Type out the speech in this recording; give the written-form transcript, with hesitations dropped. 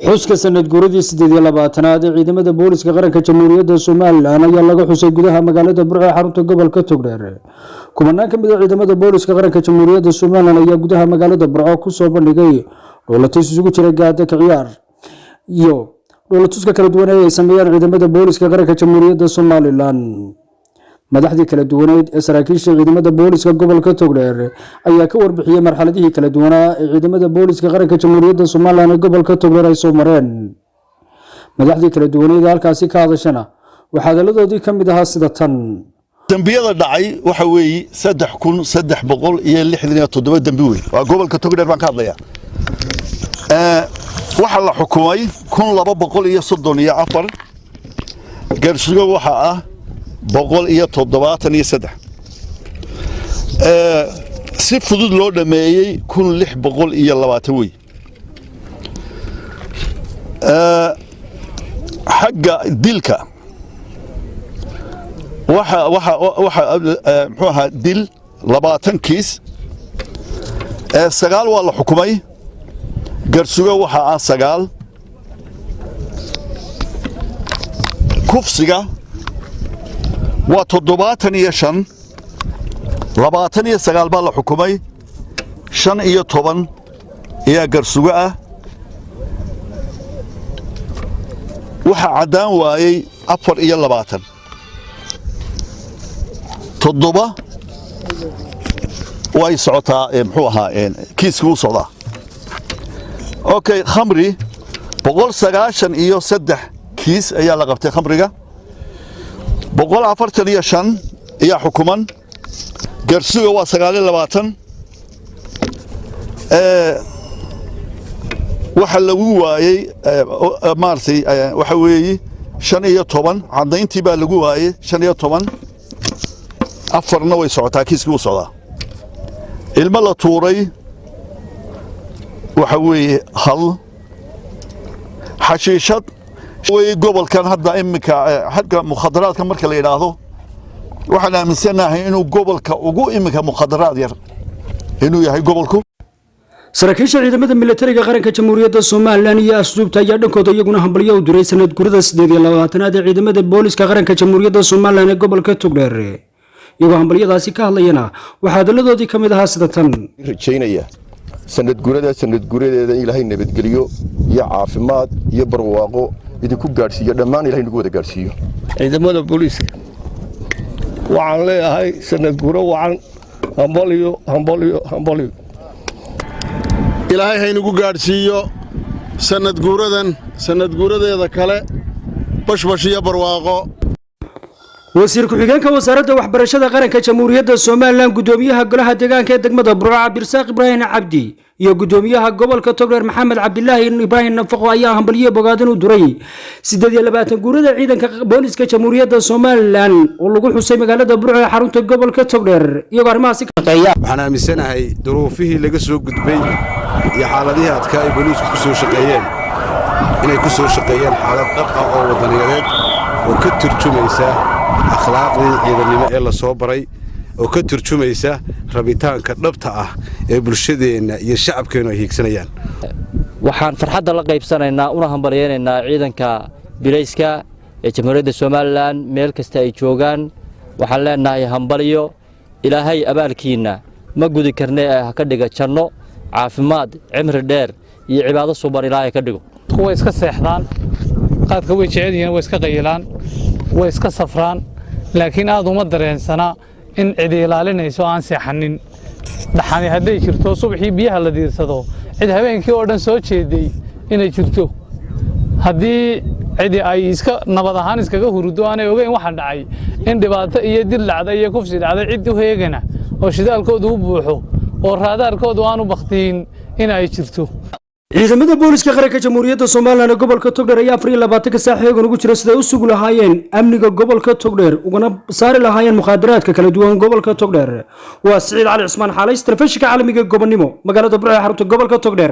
Xuska sanad guuradii 28aad ee ciidamada booliska qaranka Jamhuuriyadda Somaliland ayaa laga xusay gudaha magaalada Burco ee xarunta gobolka Togdheer. Kumanaan ka mid a ciidamada booliska qaranka Jamhuuriyadda Somaliland ayaa gudaha magaalada Burco kusoo bandhigay dhoolatus isugu jira gaada ka ciyaar iyo dhoolatuska kala duwan ee ay sameeyaan ciidamada booliska qaranka Jamhuuriyadda Somaliland. Madaxdii kala duwaneyd ee saraakiisha ciidamada booliska gobolka Togdheer ayaa ka warbixiyey marxaladihii kala duwanaa ee ciidamada booliska qaranka Jamhuuriyadda Somaliland ee gobolka Togdheer ay soo mareen. Madaxdii kala duwaneyd ee halkaasi ka hadashana waxaa hadaladoodii ka mid ahaa sida tan. Dembiyada dhacay waxa weeye 3367 dembi wey. Waa gobolka Togdheer baan ka hadlayaa. Waxaa la xukumay 1234. Garsugo waxaa ah 173. Si fudud loo dhammeeyey 1620 wey. Xagga dilka waxa muxuu ahaa dil 20 kiis, 9 waa la xukumay. Garsugo waxaa ah 9. Kufsiga waa 75, 29 baa la xukumay, 15 ayaa garsugo ah. Waxaa caddaan waayey 24, 7 way socotaa, muxuu ahaa, kiiska wuu socdaa. Okay, khamri 193 kiis ayaa la qabtay khamriga, 145 ayaa xukuman. Garsuga waa 29. Waxa lagu waayey maaragtay waxa weeye 15, caddayntii baa lagu waayey 15, 4-na way socotaa, kiiskii wuu socdaa. Ilmo la tuuray waxa weeye 1. Xashiishad wey gobolkan hadda iminka xagga mukhadaraadka marka la yidhaahdo, waxaan aaminsanahay inuu gobolka ugu iminka mukhadaraad yar inuu yahay gobolku. Saraakiisha ciidamada militariga qaranka Jamhuuriyadda Somaliland iyo asluubta ayaa dhankooda iyaguna hambalyo u diray sanad gurida 28aad ee ciidamada booliska qaranka Jamhuuriyadda Somaliland ee gobolka Togdheer. Iyagoo hambalyadaasi ka hadlayana waxaa hadaladoodii ka mid ahaa sida tan. Rajaynaya sanadgurada sanadguradeeda in Ilaahay nabadgeliyo iyo caafimaad iyo barwaaqo idinku gaadhsiiyo, dhammaan Ilahay nagu wada gaadhsiiyo. Ciidamada booliiska waxaan leeyahay sanadguro wacan, hambalyo, hambalyo, hambalyo. Ilaahay haynagu gaadhsiiyo sanadguuradan sanadguuradeeda kale bashbash iyo barwaaqo. Wasiir ku-xigeenka wasaaradda waxbarashada qaranka Jamhuuriyadda Somaliland, gudoomiyaha golaha deegaanka ee degmada Burco Cabdirasaaq Ibraahim Cabdi iyo gudoomiyaha gobolka Togdheer Maxamed Cabdilaahi Ibraahim Nafaqo ayaa hambalyo bogaadin u diray 28 guurada ciidanka booliska Jamhuuriyadda Somaliland oo lagu xusay magaalada Burco ee xarunta gobolka Togdheer, iyagoo arrimahaasi ka shaqeeya. Waxaan aaminsanahay duruufihii laga soo gudbay iyo xaaladihii adkaa ay booliisku ku soo shaqeeyeen inay ku soo shaqeeyeen xaalad dhab ah oo waddaniyadeed oo ka turjumaysa akhlaaqdii ciidannimo ee la soo baray, oo ka turjumaysa rabitaanka dhabta ah ee bulshadeenna iyo shacabkeennu ay hiigsanayaan. Waxaan farxadda la qaybsanaynaa una hambalyaynaynaa ciidanka bilayska ee Jamhuuriyadda Somaliland meel kasta ay joogaan. Waxaan leenahay hambalyo. Ilaahay abaalkiinna ma gudi karne ee ha ka dhiga janno, caafimaad, cimri dheer iyo cibaado suban Ilaahay ka dhigo. Way iska seexdaan, qaadka way jecel yihiin, way iska qayilaan, way iska safraan, laakiin aad uma dareensanaa in cidi ilaalinayso aan seexanin. Dhaxani hadday jirto, subaxii biyaha la diirsado, cid habeenkii oo dhan soo jeeday inay jirto. Haddii cidi ay iska nabad ahaan iskaga hurudo, aanay ogeyn waxa dhacay, in dhibaato iyo dil dhacday iyo kufsi dhacday, cid u heegana oo shidaalkoodu u buuxo oo raadaarkoodu aanu bakhtiyin in ay jirto. Ciidamada booliska qaranka Jamhuuriyadda Somaliland ee gobolka Togdheer ayaa 24-ka saac xeegan ugu jira siday u sugi lahaayeen amniga gobolka Togdheer ugana saari lahaayeen mukhaadaraadka kala duwan gobolka Togdheer. Waa Siciid Cali Cismaan Xaalays, telefishinka caalamiga Gobonimo, magaalada Burco ee xarunta gobolka Togdheer.